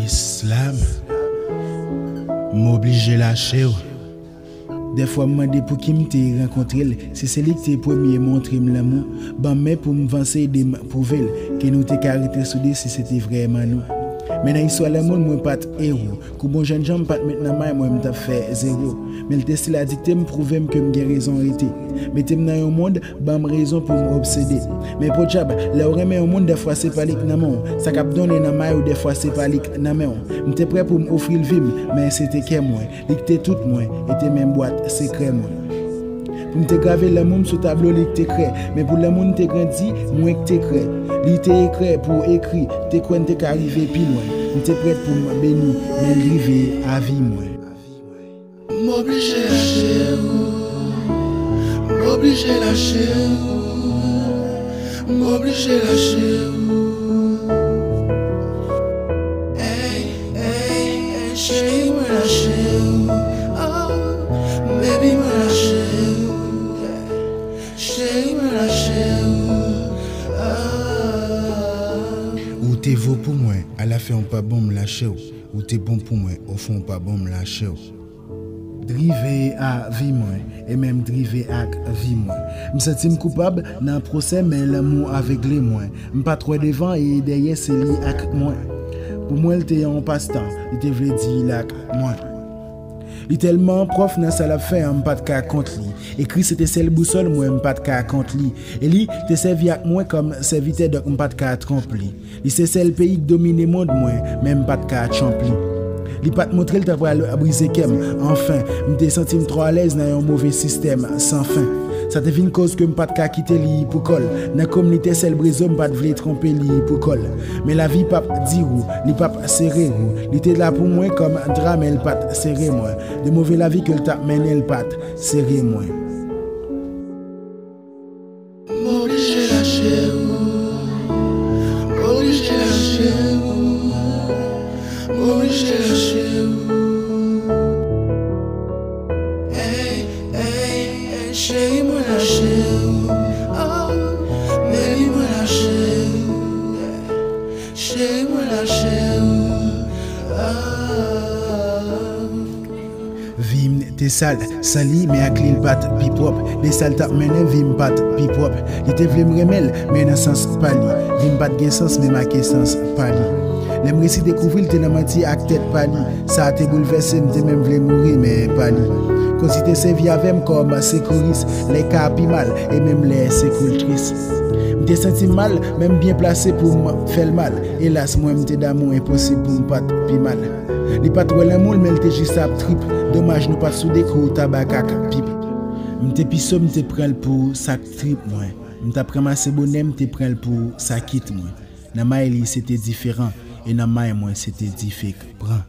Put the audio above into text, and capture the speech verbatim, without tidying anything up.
Slam, m oblije lache w. Dèfwa m mande pou ki m te rankontre l, si se li k te premye montre m lanmou, ban m men pou m vanse, ede m pwouve l ke nou te ka rete soude si se te vrèman nou. Men nan istwa lanmou l, mwen pa t ewo. Kou bon jènjan m pa t met nan may mwen, m t ap fè zewo. Men l te stil a dikte m, pwouve m ke m gen rezon rete. Mete m nan yon mond, ban m rezon pou m obsede. Men podyab, lè w renmen yon moun, dèfwa se pa li k nan men w. Sa k ap donnen nan may ou, dèfwa se pa li k nan men w. M te prè pou m ofri l vi m, men se te kè mwen. Li k te tout mwen, e te menm bwat sekrè mwen. Pou m te grave lanmou m sou tablo li k te krè, men pou lanmou n te grandi, mwen k te krè. Li te ekrè pou ekri, te kwè n te ka rive pi lwen. M te prèt pou m beni, men l rive a vi mwen. M oblije lache w, m oblije lache w, m oblije lache w. Ey, ey, ey, cheri mwen lache w. Oh, baby mwen lache w. Cheri mwen lache w. Oh. Ou te vo pou mwen, alafen w pa ban m lache w. Ou te bon pou mwen, ofan w pa ban m lache w. Drive a vi mwen, e menm drive ak vi mwen. M santi m koupab nan pwosè, men lanmou avegle mwen. M pa t wè devan e dèyè, se li ak mwen. Pou mwen, l te yon pastan, li te vle di l ak mwen. Li tèlman pwòf nan sa l ap fè an, m pa t ka kont li. Ekri se te sèl bousòl mwen, m pa t ka kont li. E li te sèvi ak mwen kòm sèvitè, donk m pa t ka twonp li. Li se sèl peyi k domine mond mwen, men m pa t ka tchonp li. Li pa t montre l ta pral brize kè m. Anfen, m te santi m twò alèz nan yon move sistèm san fen. Sa te vin koz ke m pa t ka kite li pou kò l. Nan kòm li te sèl brezo, m pa t vle twonpe li pou kò l. Men lavi p ap di ou, li p ap sere ou. Li te la pou mwen kòm dra, men l pa t sere mwen. De move lavi ke l t ap mennen, l pa t sere mwen. M oblije lache w, m oblije lache w, m oblije lache w. Ey, ey, ey, cheri mwen lache w. Oh, baby mwen lache w. Cheri mwen lache w. Oh. Vi m te sal, san li, men ak li l pa t pi pwòp. De sa l t ap mennen, vi m pa t pi pwòp. Li te vle m renmen l, men nan sans pa li. Vi m pa t gen sans, men make sans pa li. Lè m resi dekouvri l te nan manti ak tèt pa li. Sa a te boulvèse m, te menm vle mouri, men pa li. Kozi te sèvi avè m kòm sekouris, lè ka pi mal, e menm lè se kou l tris. M te santi m mal, men m byen plase pou m fè l mal. Elas, mwen m te damou, enposib pou m pa t pi mal. Li pa t wè lanmou l, men l te jis ap trip. Domaj nou pa t sou de kou tabak ak pip. M te pi so, m te pran l pou sa k trip mwen. M t ap ranmase bonè, m te pran l pou sa k it mwen. Nan may li, se te diferan, e nan may mwen, se te dife k pran.